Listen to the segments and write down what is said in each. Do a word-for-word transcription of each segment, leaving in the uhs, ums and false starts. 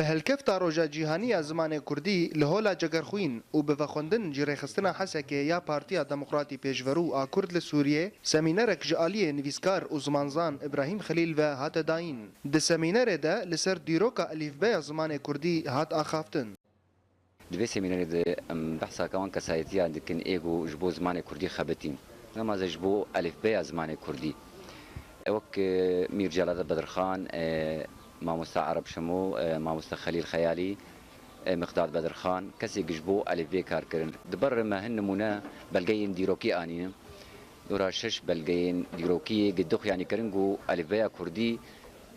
Bi helkefta Roja Cîhanî ya Zimanê Kurdî li Hola Cegerxwîn û bi vexwendin ji Rêxistina Hesekê ya Partiya Demokratî Pêşverû a Kurd li Sûriyê, semînerek ji aliyê nivîskar û zimanzan Îbrahîm Xelîl ve hate dayîn. Di semînerê de li ser dîroka elîfbeya zimanê kurdî hat axaftin. Di vê semînerê de em behsa wan kesayetiyan dikin ê ku ji bo zimanê kurdî xebitîn. Nema ze ji bo elîfbeya zimanê kurdî. Wek, e, Mîr Celade Bedirxan, e, mamosta Ereb Şemo, e, mamosta Xelîl Xeyalî, e, Miqdad Bedirxan, kesê ku ji bo elîfbê kar kirin. Di ber me hin nimûne belgeyên dîrokî anîne. Dora şeş belgeyên dîrokî ku dixuyanî kirin ku elîfbeya kurdî,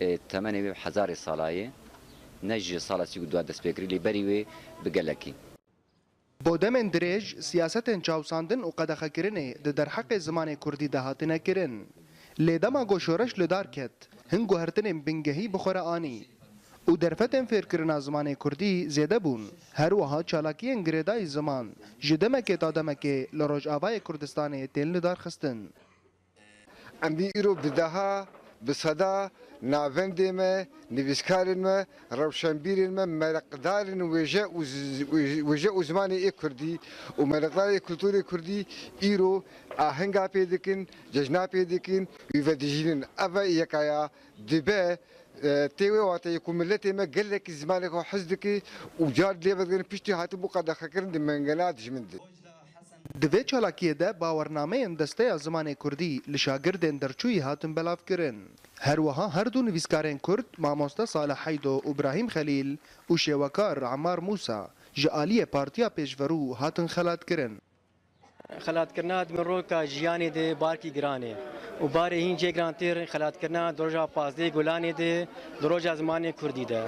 e, temenê wê hezarê sala ye. Ne ji sala sî û du dest pê kirî, lê berî wê bi gelekî. Bo demên dirêj siyasetên çawsandin û qedexekirinê di derheqê zimanê kurdî de hatine kirin. Lê dema ku şoreş li dar ket, hin guhertinên bingehî bi xwe re anî û derfetên fêrkirina zimanê kurdî zêde bûn. Her wiha çalakiyên girêdayî ziman ji demekê ta demekê li Rojavayê Kurdistanê tên lidarxistin. Em dî îro bi deha, bi seda navendê me, nivîskarên me, rewşenbîrên me, mereqdarên wêje û z-, wêje û zimanê ê kurdî û mereqdarê kulturê kurdî îro ahenga pê dikin, cejna pê dikin, wî vedijînin. Ev e yeka ya dibe, e, tê wê wateyê ku miletê me gelekî zimanê xwe hez dike û car lê vedigirin piştî hatibû qedexekirin di mengena dijmin de. Di vê çalakiyê de bawernameyên Desteya Zimanê Kurdî li şagirdên derçûyî hatin belavkirin. Her wiha her du nivîskarên Kurd, mamoste Salih Heydo û Brahîm Xelîl û şêwekar Emmar Mûsa ji aliyê Partiya Pêşverû hatin xelatkirin. Xelatkirina di miroka jiyanê de barkî giran e û barê hîn jê girantî xelatkirina di roja pazdehê Gulanê de di roja zimanê kurdî de.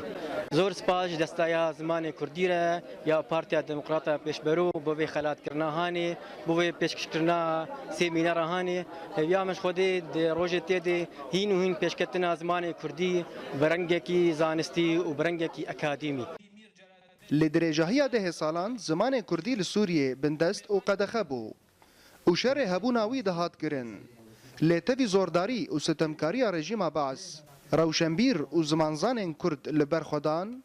Zor spas ji Desteya Zimanê Kurdî re ya Partiya Demokrata Pêşberû bo vê xelatkirina hanê, bo vê pêşkêşkirina semînera hanê. Hêviya min ji Xwedê di rojê tê de hîn û hîn pêşketina zimanê kurdî bi rengekî zanistî û bi rengekî akademî. Li dirêjahiya dehê salan zimanê kurdî li Sûriyê bindest û qedexe bû û şerê hebûna wî dihat kirin. Lê tevî zordarî û sitemkariya rejîma Baas, rewşenbîr û zimanzanên kurd li ber xwe dan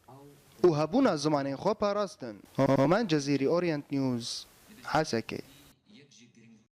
û hebûna zimanên xwe parastin. Homen Cezîrî, Orient News, Hesekê.